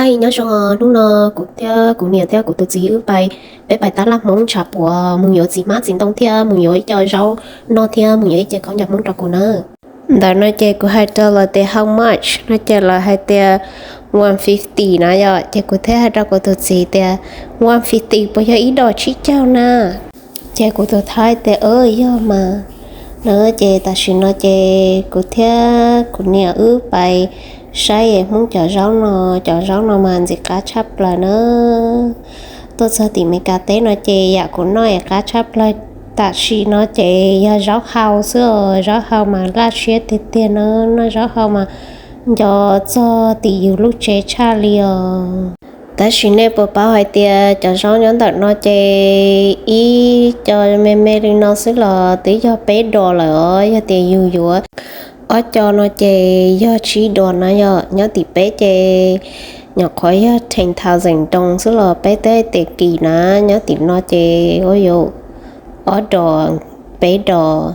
Hej, nyob zoo, hnub no kuv thiab kuv niam thiab kuv tus txiv wb pais, peb pais tab laj Hmoob ntshav puas mus yuav txiv hmab txiv ntoo thiab mus yuav ib co zaub noj thiab mus yuav ib ce khaub ncaws Hmoob rau kuv na. Ntawm no ces kuv hais rau lawv tias how much no ces lawv hais tias one fifty na yom, ces kuv thiaj hais rau kuv tus txiv tias one fifty puas yog ib dos tsib caug na? Ces kuv tus thaub hais tias yog mas na. Ces tam sim no ces kuv thiab kuv niam wb pais saib Hmoob cov zaub no, cov zaub no mas ntxim qab tshaj plaws na. Tuaj txog tim Meskas teb no ces yam kuv noj es qab tshaj plaws tam sim no ces yog zaub hau xwb os, zaub hau mas laj siab tiag tiag na, noj zaub hau mas nco txog tim yus lub tsev tshaj li os. Tab sis nej puas paub hais tias cov zaub nyob ntawm no ces ib co me me li no xwb los twb yog peb dos lawm os, yog tias yus yuav ob co no ces yog tsib dos na yom. Nyob tim peb ces nyuam qhuav yog ten thousand doos xwb los peb twb hais tias kim na, nyob tim no ces ua yuav ob dos, peb dos,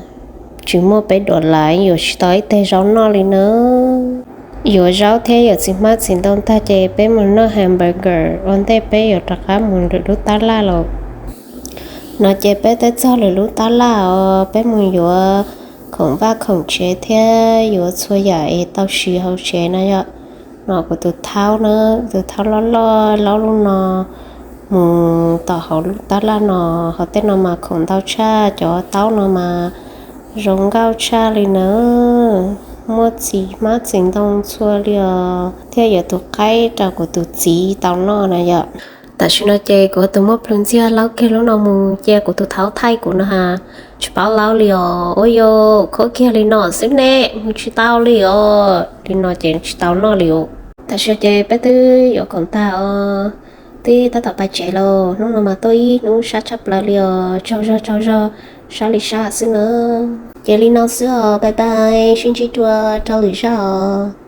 tsis muaj peb dos lawm yuav tsis tau ib teg zaub noj li na. Yuav zaub thiab yuav txiv hmab txiv ntoo tag ces peb mus noj hamburger ua ntej peb yuav rov qab mus lwm lub tab laj lawm. No ces peb twb txog lwm lub tab laj os, peb mus yuav khoom vaj khoom tsev thiab yuav txhua yam es tau siv hauv tsev na yom. No kuv tus thaub na, tus thaub loj loj laub lub no mus tom hauv lub tab laj no. Hauv tej no mas khoom ntau tshaj, cov taub no mas zoo nkauj tshaj li na. Muaj txiv hmab txiv ntoo txhua li os, thiab yuav tus qaib rau kuv tus txiv tau noj na yom. Tam sim no ces kuv tus muaj plhws ntxiag laub kiag lub no mus cia kuv tus thaub thaij kuv no ha. Tsis paub laub li os, ua yuav khuab kiag li no xwb ne, mus tsis tau li os, li no ces tsis tau noj li os. Tam sim no ces peb twb yuav khoom tag os, twb tab tom pais tsev lawm. Hnub no mas tuaj ib hnub sab tshaj plaws li os, tsaug zog tsaug zog, sab li sab xwb na. Ces li no xwb os, bye bye, sib ntsib dua rau lwm zaj os.